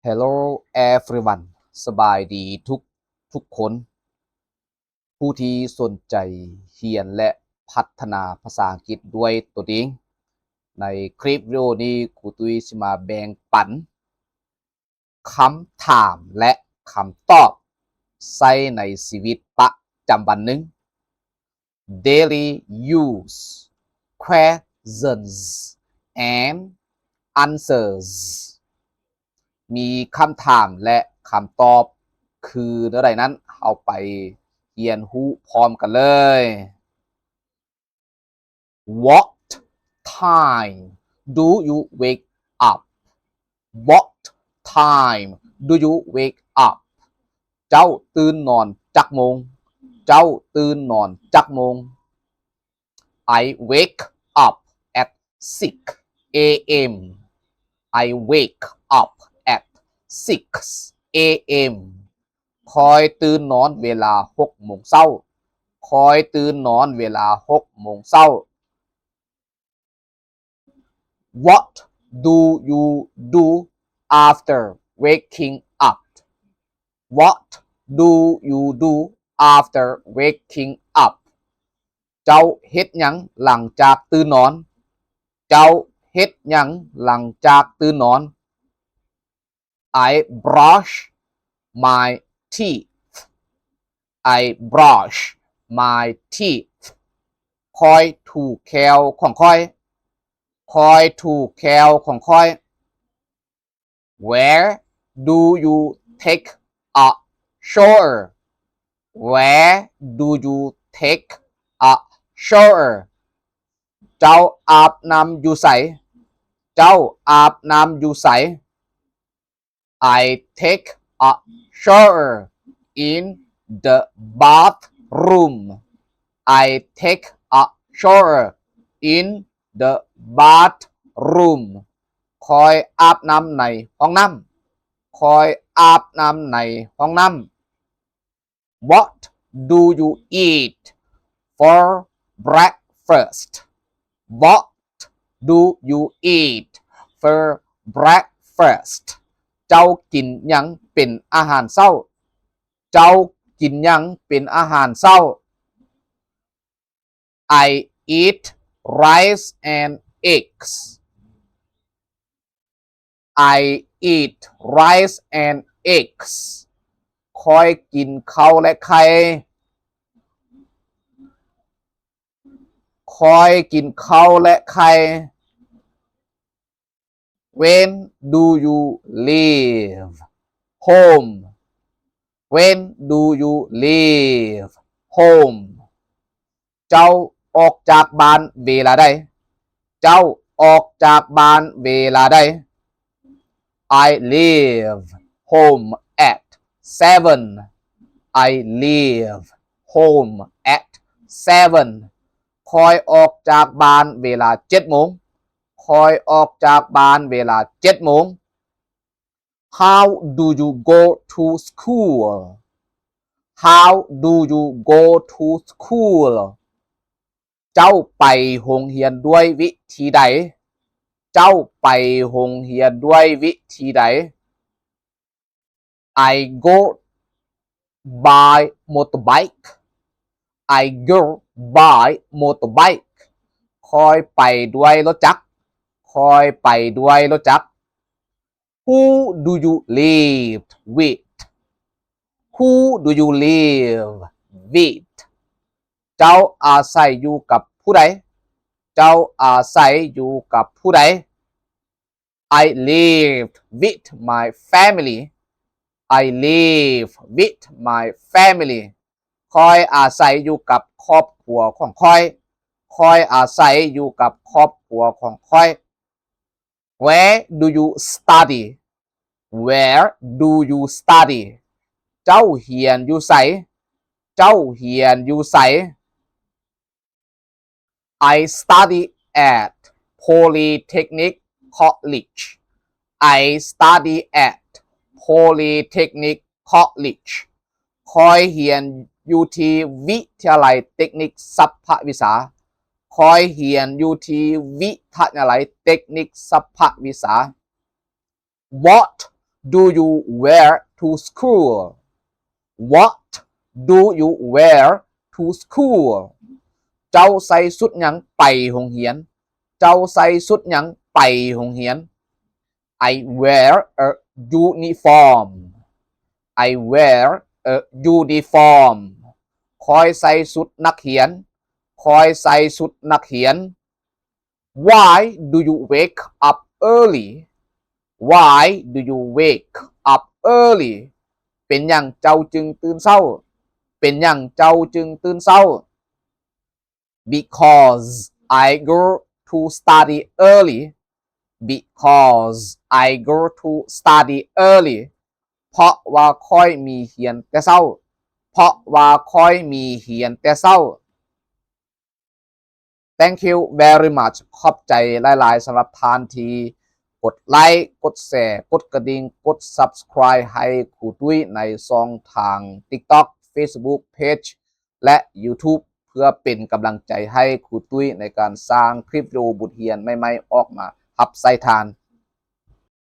Hello everyone ສະບາຍດີທຸກທຸກຄົນ ຜູ້ທີ່ສົນໃຈຮຽນ ແລະ ພັດທະນາພາສາອັງກິດດ້ວຍຕົນເອງ. ໃນຄລິບວິດີໂອນີ້ ຄູຕຸ້ຍຊິມາແບ່ງປັນຄຳຖາມ ແລະ ຄຳຕອບ ໃຊ້ໃນຊີວິດປະຈຳວັນໜຶ່ງ. Daily use questions and answers. ມີຄຳຖາມ ແລະ ຄຳຕອບຄືແນວໃດນັ້ນ ເຮົາໄປຮຽນຮູ້ພ້ອມກັນເລີຍ. What time do you wake up? What time do you wake up? ເຈົ້າຕື່ນນອນຈັກໂມງ? ເຈົ້າຕື່ນນອນຈັກໂມງ? I wake up at six a.m. I wake up at six a.m. ຂ້ອຍຕື່ນນອນເວລາຫົກໂມງເຊົ້າ. ຂ້ອຍຕື່ນນອນເວລາຫົກໂມງເຊົ້າ. What do you do after waking up? What do you do after waking up? ເຈົ້າເຮັດຫຍັງຫຼັງຈາກຕື່ນນອນ? ເຈົ້າເຮັດຫຍັງຫຼັງຈາກຕື່ນນອນ? I brush my teeth. I brush my teeth. ຂ້ອຍຖູແຂ້ວຂອງຂ້ອຍ. ຂ້ອຍຖູແຂ້ວຂອງຂ້ອຍ. Where do you take a shower? Where do you take a shower? ເຈົ້າອາບນ້ຳຢູ່ໃສ? ເຈົ້າອາບນ້ຳຢູ່ໃສ? I take a shower in the bathroom. I take a shower in the bathroom. ຂ້ອຍອາບນ້ຳໃນຫ້ອງນ້ຳ. ຂ້ອຍອາບນ້ຳໃນຫ້ອງນ້ຳ. What do you eat for breakfast? What do you eat for breakfast? ເຈົ້າກິນຫຍັງເປັນອາຫານເຊົ້າ? ເຈົ້າກິນຫຍັງເປັນອາຫານເຊົ້າ? I eat rice and eggs. I eat rice and eggs. ຂ້ອຍກິນເຂົ້າ ແລະ ໄຂ່. ຂ້ອຍກິນເຂົ້າ ແລະ ໄຂ່. When do you leave home? When do you leave home? ເຈົ້າອອກຈາກບ້ານເວລາໃດ? ເຈົ້າອອກຈາກບ້ານເວລາໃດ? I leave home at seven. I leave home at seven. ຂ້ອຍອອກຈາກບ້ານເວລາເຈັດໂມງ. ຂ້ອຍອອກຈາກບ້ານເວລາເຈັດໂມງ. How do you go to school? How do you go to school? ເຈົ້າໄປໂຮງຮຽນດ້ວຍວິທີໃດ? ເຈົ້າໄປໂຮງຮຽນດ້ວຍວິທີໃດ? I go by motorbike. I go by motorbike. ຂ້ອຍໄປດ້ວຍລົດຈັກ. ຂ້ອຍໄປດ້ວຍລົດຈັກ. Who do you live with? Who do you live with? ເຈົ້າອາໄສຢູ່ກັບຜູ້ໃດ? ເຈົ້າອາໄສຢູ່ກັບຜູ້ໃດ? I live with my family. I live with my family. ຂ້ອຍອາໄສຢູ່ກັບຄອບຄົວຂອງຂ້ອຍ. ຂ້ອຍອາໄສຢູ່ກັບຄອບຄົວຂອງຂ້ອຍ. Where do you study? Where do you study? ເຈົ້າຮຽນຢູ່ໃສ? ເຈົ້າຮຽນຢູ່ໃສ? I study at Polytechnic College. I study at Polytechnic College. ຂ້ອຍຮຽນຢູ່ທີ່ວິທະຍາໄລເຕັກນິກສັບພະວິຊາ. ຂ້ອຍຮຽນຢູ່ທີ່ວິທະຍາໄລເຕັກນິກສັບພະວິຊາ. What Do you wear to school? What do you wear to school? ເຈົ້າໃສ່ຊຸດຫຍັງໄປໂຮງຮຽນ? ເຈົ້າໃສ່ຊຸດຫຍັງໄປໂຮງຮຽນ? I wear a uniform. I wear a uniform. ຂ້ອຍໃສ່ຊຸດນັກຮຽນ. ຂ້ອຍໃສ່ຊຸດນັກຮຽນ. Why do you wake up early? Why do you wake up early? ເປັນຫຍັງເຈົ້າຈຶ່ງຕື່ນເຊົ້າ? ເປັນຫຍັງເຈົ້າຈຶ່ງຕື່ນເຊົ້າ? Because I go to study early. Because I go to study early. ເພາະວ່າຂ້ອຍມີຮຽນແຕ່ເຊົ້າ. ເພາະວ່າຂ້ອຍມີຮຽນແຕ່ເຊົ້າ. Thank you very much. ຂອບໃຈຫຼາຍໆ ສຳລັບທ່ານທີ່ກົດໄລ, ກົດແຊ, ກົດກະດິ່ງ, ກົດ subscribe ໃຫ້ຄູຕຸ້ຍໃນຊ່ອງທາງ TikTok, Facebook Page ແລະ YouTube ເພື່ອເປັນກຳລັງໃຈໃຫ້ຄູຕຸ້ຍໃນການສ້າງຄລິບວິດີໂອບົດຮຽນໃໝ່ໆ ອອກມາຮັບໃຊ້ທ່ານ.